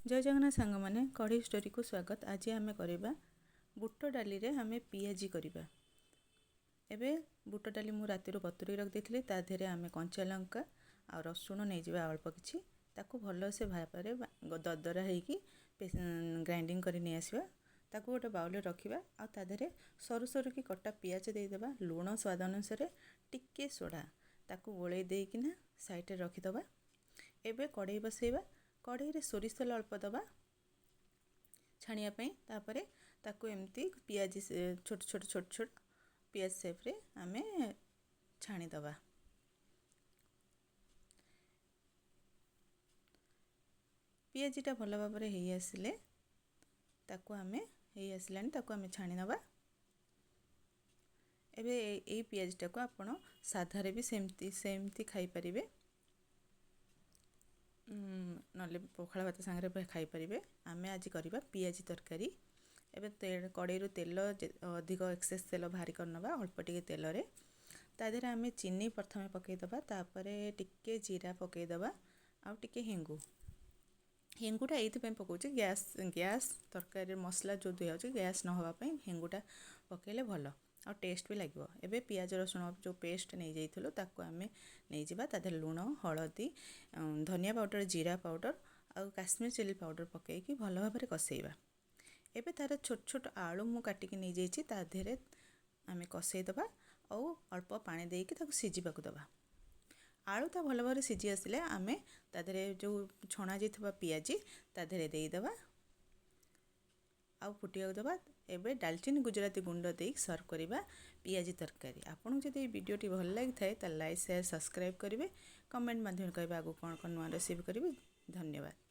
ଜୟ ଜଗନ୍ନାଥ ସାଙ୍ଗମାନେ, କଢ଼େଇ ଷ୍ଟୋରିକୁ ସ୍ୱାଗତ। ଆଜି ଆମେ କରିବା ବୁଟ ଡାଲିରେ ଆମେ ପିଆଜି କରିବା। ଏବେ ବୁଟ ଡାଲି ମୁଁ ରାତିରୁ ବତୁରେଇ ରଖିଦେଇଥିଲି। ତା ଦେହରେ ଆମେ କଞ୍ଚା ଲଙ୍କା ଆଉ ରସୁଣ ନେଇଯିବା ଅଳ୍ପ କିଛି। ତାକୁ ଭଲସେ ଭାବରେ ଦରଦରା ହେଇକି ଗ୍ରାଇଣ୍ଡିଙ୍ଗ କରି ନେଇଆସିବା। ତାକୁ ଗୋଟେ ବାଉଲରେ ରଖିବା ଆଉ ତା ଦେହରେ ସରୁ ସରୁ କି କଟା ପିଆଜ ଦେଇଦେବା, ଲୁଣ ସ୍ୱାଦ ଅନୁସାରେ, ଟିକେ ସୋଢ଼ା। ତାକୁ ଗୋଳେଇ ଦେଇକିନା ସାଇଡ଼ରେ ରଖିଦେବା। ଏବେ କଢ଼େଇ ବସେଇବା। କଢ଼େଇରେ ସୋରିଷ ତେଲ ଅଳ୍ପ ଦେବା ଛାଣିବା ପାଇଁ। ତାପରେ ତାକୁ ଏମିତି ପିଆଜି ଛୋଟ ଛୋଟ ଛୋଟ ଛୋଟ ପିଆଜ ସେପ୍ରେ ଆମେ ଛାଣିଦେବା। ପିଆଜିଟା ଭଲ ଭାବରେ ହେଇ ଆସିଲେ ତାକୁ ଆମେ, ହେଇ ଆସିଲାଣି, ତାକୁ ଆମେ ଛାଣି ନେବା। ଏବେ ଏଇ ପିଆଜିଟାକୁ ଆପଣ ସାଧାରେ ବି ସେମିତି ସେମିତି ଖାଇପାରିବେ, ନହେଲେ ପଖାଳ ଭାତ ସାଙ୍ଗରେ ଖାଇପାରିବେ। ଆମେ ଆଜି କରିବା ପିଆଜି ତରକାରୀ। ଏବେ କଡ଼େଇରୁ ତେଲ, ଅଧିକ ଏକ୍ସେସ୍ ତେଲ ବାହାରି କରିନେବା। ଅଳ୍ପ ଟିକେ ତେଲରେ ତା ଦେହରେ ଆମେ ଚିନି ପ୍ରଥମେ ପକାଇଦେବା, ତାପରେ ଟିକେ ଜିରା ପକାଇଦେବା ଆଉ ଟିକେ ହେଙ୍ଗୁ। ହେଙ୍ଗୁଟା ଏଇଥିପାଇଁ ପକାଉଛି, ଗ୍ୟାସ୍ ତରକାରୀରେ ମସଲା ଯେଉଁ ଦିଆହେଉଛି, ଗ୍ୟାସ୍ ନ ହେବା ପାଇଁ ହେଙ୍ଗୁଟା ପକାଇଲେ ଭଲ ଆଉ ଟେଷ୍ଟ ବି ଲାଗିବ। ଏବେ ପିଆଜ ରସୁଣ ଯେଉଁ ପେଷ୍ଟ ନେଇଯାଇଥିଲୁ, ତାକୁ ଆମେ ନେଇଯିବା। ତା ଦେହରେ ଲୁଣ, ହଳଦୀ, ଧନିଆ ପାଉଡ଼ର, ଜିରା ପାଉଡ଼ର ଆଉ କାଶ୍ମୀର ଚିଲି ପାଉଡ଼ର ପକାଇକି ଭଲ ଭାବରେ କଷେଇବା। ଏବେ ତା'ର ଛୋଟ ଛୋଟ ଆଳୁ ମୁଁ କାଟିକି ନେଇଯାଇଛି, ତା ଦେହରେ ଆମେ କଷେଇଦେବା ଆଉ ଅଳ୍ପ ପାଣି ଦେଇକି ତାକୁ ସିଝିବାକୁ ଦେବା। ଆଳୁଟା ଭଲ ଭାବରେ ସିଝି ଆସିଲେ ଆମେ ତା ଦେହରେ ଯେଉଁ ଛଣା ଯାଇଥିବା ପିଆଜି ତା ଦେହରେ ଦେଇଦେବା ଆଉ ଫୁଟିବାକୁ ଦେବା। ଏବେ ଡାଲଚିନି, ଗୁଜୁରାତି ଗୁଣ୍ଡ ଦେଇକି ସର୍ଭ କରିବା ପିଆଜି ତରକାରୀ। ଆପଣଙ୍କୁ ଯଦି ଏଇ ଭିଡ଼ିଓଟି ଭଲ ଲାଗିଥାଏ, ତାହେଲେ ଲାଇକ୍, ସେୟାର, ସବସ୍କ୍ରାଇବ୍ କରିବେ। କମେଣ୍ଟ ମାଧ୍ୟମରେ କହିବେ ଆଗକୁ କ'ଣ କ'ଣ ନୂଆ ରେସିପି କରିବି। ଧନ୍ୟବାଦ।